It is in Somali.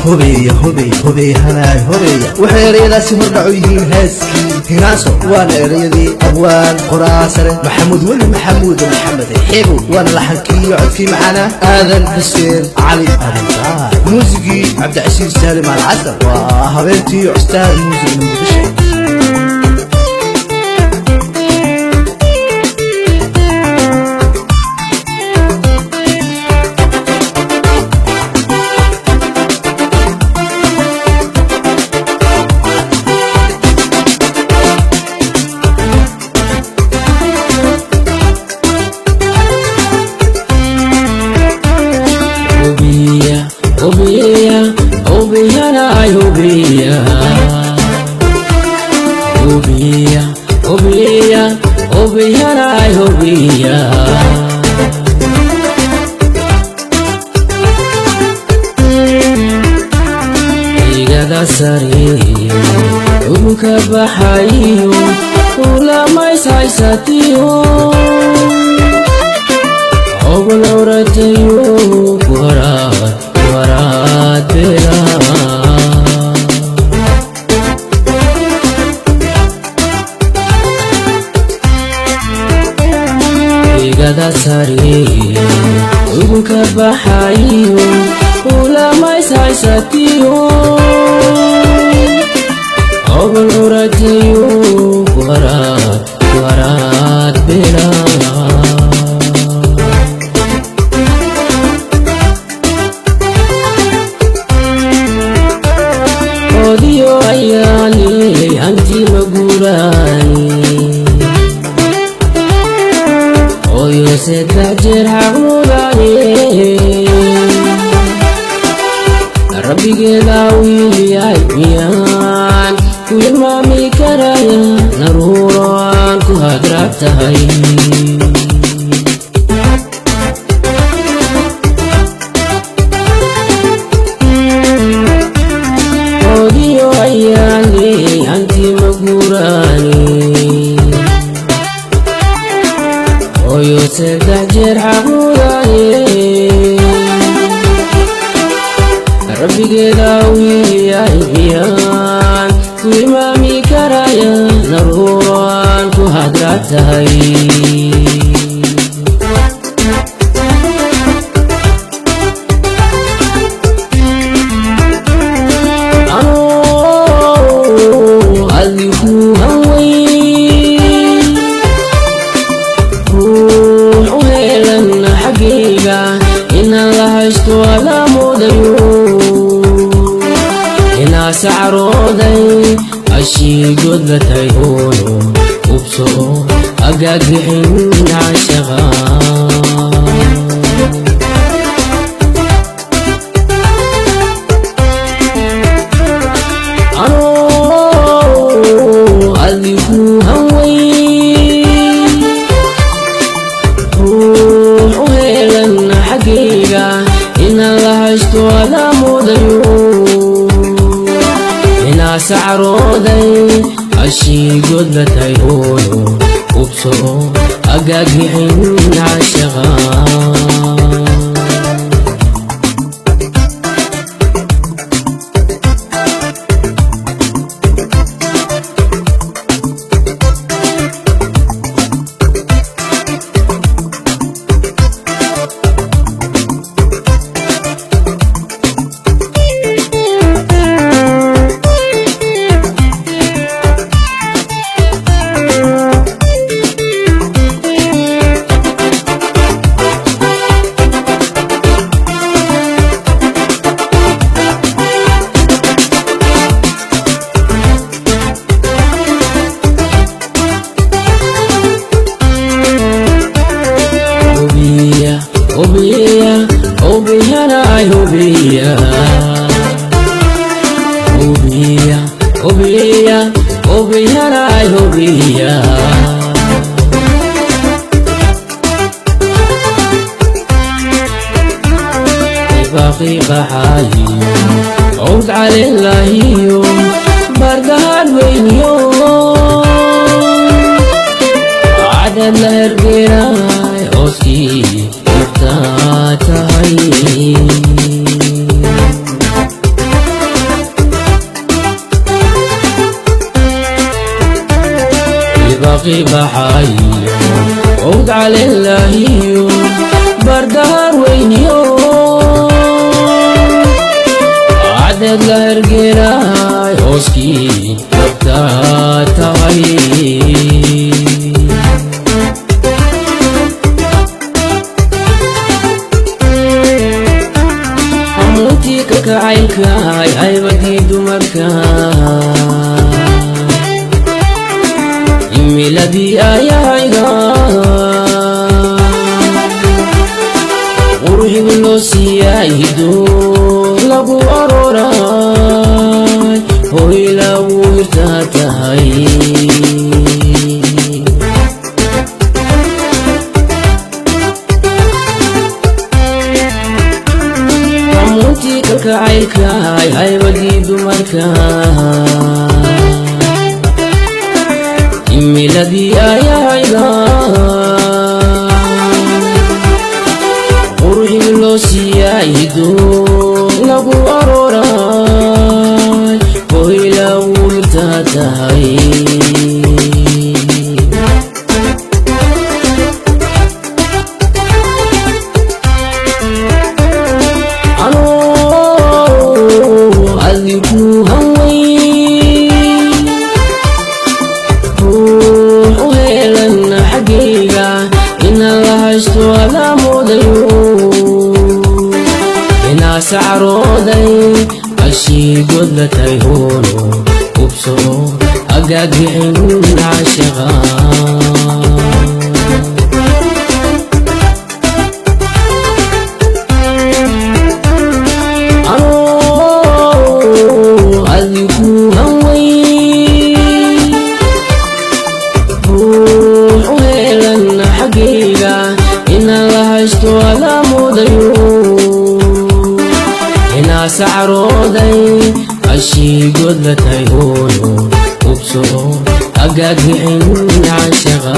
Hubeya, hubey, hubey, hanaay, hubeya. Waxay ereyadaasi hordhaco yihiin heeskii Hinaaso, waana ereyadii abwaan qoraa sare Maxamuud Weli Maxamuud Maxamed Xibu, waana laxankii iyo codkii macaana Aadan Xuseen Cali Aadan Taay, muusigii Cabdicasiis Saalim Alcasar, waa habeentii Star Music Muqdisho. Hubiya, hubiya, hubiyanaay, hubiya, hubiya, hubiya, hubiyanaay, hubiya. Igada sare ubuka baxayo ulamays haysatiyo obol curatayo kuharaad kuharaad bela. Igada sare ubuka baxayo ulamays haysatiyo obol curatayo kuharaad kuharaad bela. Odiyo ayaali hanti maguuraani oyo saddex jeer xaqmudaane rabbigeeda wiilyahay miyaan ku ilmaami karaya naruuro aan ku hadraag tahay. Odiyo ayaali hanti maguuraani oyo saddex jeer xaqmudaane rabbigeeda wiilyahay miyaan ku ilmaami karaya naruuro aan ku hadraag tahay. Anoo adigu hanweyn ruux u heelan xaggayga inaan la haysto ala moodayo inaa sacarooday ashiigood la tahay hooyo hubso agaagixin caashaqa. Anoo adigu hanweyn ruux u heelan xaggayga inaan la haysto ala moodayo inaa sacarooday ashiigood la tahay hooyo hubso agaagixin caashaqa. Hubiya, hubiya, hubiyanaay, hubiya, hubiya, hubiya, hubiyanaay, hubiya. Baaqi baxaayo cawd calelaahiyo bardahaan weyniyo cadad la hergeeraay cooskii muxtaa tahay. Harqi baxayo owd calelaahiyo bardahar weyniyo cadeed la hergelaay hooskii dabtaa tahay. Hamuuntii kalkacaylkaay haybadii dumarka imiladii ayahayga quruxigu loo siiyay hido lagu aroray hoy lagu hirtaa tahay. Hamuuntii kalkacaylkaay haybadii dumarka imiladii ayahayga quruxigu loo siiyay hido lagu aroray hoy lagu hirtaa tahay. Anoo adigu hanweyn ruux u heelan xaggayga inaan la haysto adaa moodayo inaase carooday ashiigood la tahay hoono hubso hagaagixin caashaqa. Anoo adigu hanweyn ruux u heelan xaggayga inaan la haysto adaa moodayo inaase carooday ashiigood la tahay hoono hubso hagaagixin caashaqa.